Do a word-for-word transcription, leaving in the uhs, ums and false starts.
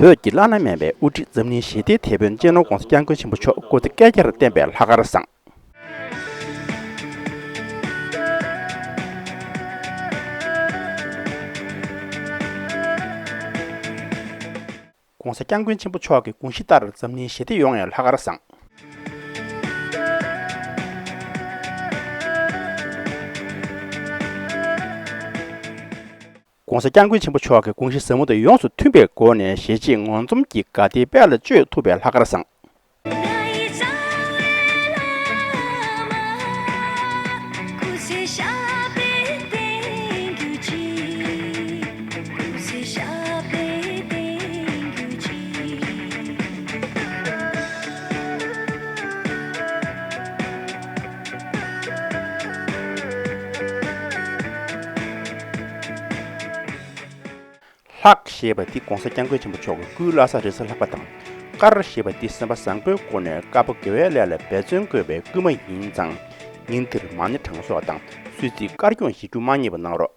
བོད་ཀྱི་བླ་ན་མེད་པའི་དབུ་ཁྲིད་འཛམ་གླིང་ཞི་བདེའི་དེད་དཔོན་སྤྱི་ནོར་༧གོང་ས་༧སྐྱབས་མགོན་ཆེན་པོ་མཆོག་སྐུ་ཚེ་བསྐལ་བརྒྱར་བརྟན་པའི་ལྷག་དཀར་བཟང་། ༧གོང་ས་༧སྐྱབས་མགོན་ཆེན་པོ་མཆོག་གི་དགོངས་གཞི་ལྟར་འཛམ་གླིང་ཞི་བདེ་ཡོང་བའི་ལྷག་དཀར་བཟང་། ༧གོང་ས་༧སྐྱབས་མགོན་ཆེན་པོ་མཆོག་གི་དགོངས་གཞི་ཟབ་མོ་དང་ཡོངས་སུ་མཐུན་པའི་སྒོ་ནས་གཞིས་བྱེས་ངོ་འཛོམས་ཀྱི་དགའ་བདེའི་དཔལ་ལ་སྤྱོད་ཐུབ་པའི་ལྷག་དཀར་བཟང་། ལྷག་ཞེས་པ་འདི་༧གོང་ས་༧སྐྱབས་མགོན་ཆེན་པོ་མཆོག་གི་སྐུའི་བླ་གཟའ་རེས་གཟའ་ལྷག་པ་དང་། དཀར་ཞེས་པ་འདི་སེམས་པ་བཟང་པོའི་སྒོ་ནས་དཀར་པོ་དགེ་བའི་ལས་ལ་འབད་བརྩོན་དགོས་པའི་སྐུལ་མ་ཡིན་ཙང་། ཉིན་དེར་མ་ཎི་གྲངས་གསོག་དང་གསོལ་ཚིགས་དཀར་སྐྱོང་བཞེས་རྒྱུ་མ་བསྙེལ་བ་གནང་རོགས།